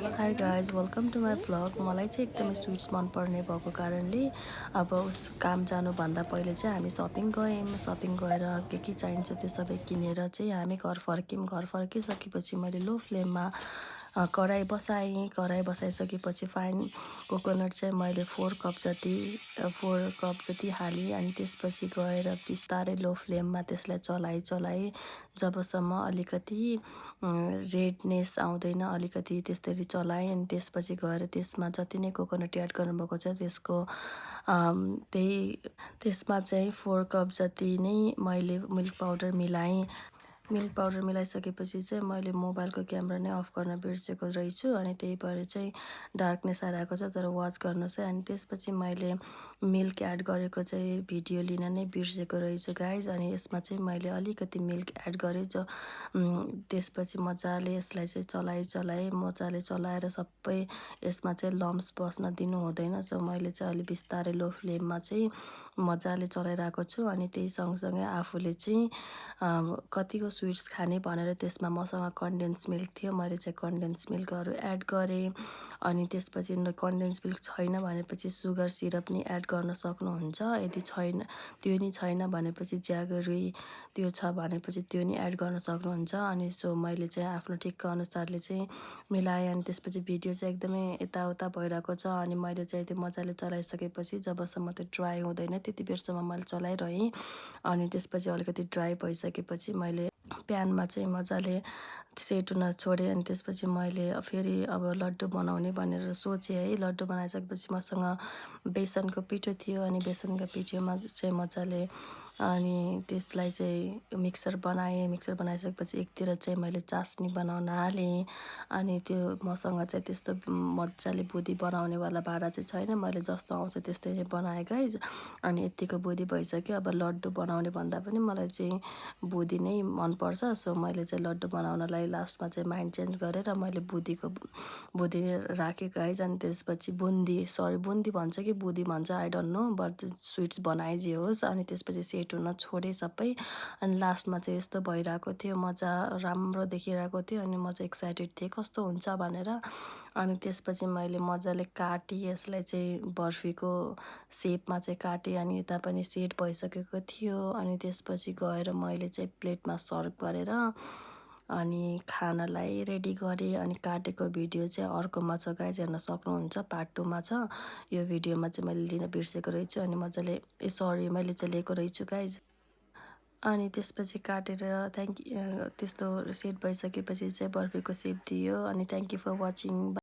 High guys welcome to my vlog. मलाई चाहिँ एकदमै स्विट्स मनपर्ने भएको कारणले अब काम जानुभन्दा पहिले चाहिँ हामी सपिङ गयौँ। सपिङ गएर के चाहिन्छ त्यो सबै किनेर चाहिँ हामी घर फर्क्यौँ। घर फर्किसकेपछि मैले लो फ्लेममा कराई बसाएँ। कराई बसाइसकेपछि फाइन कोकोनट चाहिँ मैले 4 कप जति हालेँ। अनि त्यसपछि गएर बिस्तारै लो फ्लेममा त्यसलाई चलाएँ जबसम्म अलिकति रेडनेस आउँदैन, अलिकति त्यसरी चलाएँ। अनि त्यसपछि गएर त्यसमा जति नै कोकोनट एड गर्नुभएको छ त्यसमा चाहिँ 4 कप जति नै मैले मिल्क पाउडर मिलाएँ। मिल्क पाउडर मिलाइसकेपछि चाहिँ मैले मोबाइलको क्यामेरा नै अफ गर्न बिर्सेको रहेछु, अनि त्यही भएर चाहिँ डार्कनेस आइरहेको छ, तर वाच गर्नुहोस् है। अनि त्यसपछि मैले मिल्क एड गरेको चाहिँ भिडियो लिन नै बिर्सेको रहेछु गाइज। अनि यसमा चाहिँ मैले अलिकति मिल्क एड गरेँ त्यसपछि मजाले यसलाई चाहिँ चलाएँ मजाले चलाएर सबै यसमा चाहिँ लम्स बस्न दिनु हुँदैन। सो मैले चाहिँ अलि बिस्तारै लो फ्लेममा चाहिँ मजाले चलाइरहेको छु। अनि त्यही सँगसँगै आफूले चाहिँ कतिको स्विट्स खाने भनेर त्यसमा मसँग कन्डेन्स मिल्क थियो, मैले चाहिँ कन्डेन्स मिल्कहरू एड गरेँ। अनि त्यसपछि कन्डेन्स मिल्क छैन भनेपछि सुगर सिरप नि एड गर्न सक्नुहुन्छ। यदि त्यो नि छैन भनेपछि ज्यागरी त्यो छ भनेपछि त्यो नि एड गर्न सक्नुहुन्छ। अनि सो मैले चाहिँ आफ्नो ठिक्क अनुसारले चाहिँ मिलाएँ। अनि त्यसपछि भिडियो चाहिँ एकदमै यताउता भइरहेको छ। अनि मैले चाहिँ त्यो मजाले चलाइसकेपछि जबसम्म त्यो ड्राई हुँदैन त्यति बेरसम्म मैले चलाइरहेँ। अनि त्यसपछि अलिकति ड्राई भइसकेपछि मैले प्यानमा चाहिँ मजाले सेट हुन छोडेँ। अनि त्यसपछि मैले फेरि अब लड्डु बनाउने भनेर सोचेँ है। लड्डु बनाइसकेपछि मसँग बेसनको पिठो थियो, अनि बेसनको पिठोमा चाहिँ मजाले अनि त्यसलाई चाहिँ मिक्सर बनाइसकेपछि एकतिर चाहिँ मैले चास्नी बनाउन हालेँ। अनि त्यो मसँग चाहिँ त्यस्तो मजाले बुँदी बनाउनेवाला भाँडा चाहिँ छैन, मैले जस्तो आउँछ त्यस्तै नै बनाएँ गाइज। अनि यत्तिको बुँदी भइसक्यो। अब लड्डु बनाउने भन्दा पनि मलाई चाहिँ बुँदी नै मनपर्छ। सो मैले चाहिँ लड्डु बनाउनलाई लास्टमा चाहिँ माइन्ड चेन्ज गरेर मैले बुँदी राखेँ गाइज। अनि त्यसपछि बुन्दी भन्छ कि बुँदी भन्छ I don't know, but sweets बनाएँ जे होस्। अनि त्यसपछि सेट हुन छोडेँ सबै। अनि लास्टमा चाहिँ यस्तो भइरहेको थियो, मजा राम्रो देखिरहेको थियो। अनि म चाहिँ एक्साइटेड थिएँ कस्तो हुन्छ भनेर। अनि त्यसपछि मैले मजाले काटेँ यसलाई चाहिँ बर्फीको सेपमा चाहिँ काटेँ। अनि यता पनि सेट भइसकेको थियो। अनि त्यसपछि गएर मैले चाहिँ प्लेटमा सर्भ गरेर अनि खानालाई रेडी गरेँ। अनि काटेको भिडियो चाहिँ अर्कोमा छ गाइज, हेर्न सक्नुहुन्छ, पार्ट 2 मा छ। यो भिडियोमा चाहिँ मैले लिन बिर्सेको रहेछु। अनि मजाले मैले चाहिँ लिएको रहेछु गाइज। अनि त्यसपछि काटेर त्यस्तो सेट भइसकेपछि चाहिँ बर्फीको सेप दियो। अनि थ्याङ्क यू फर वाचिङ।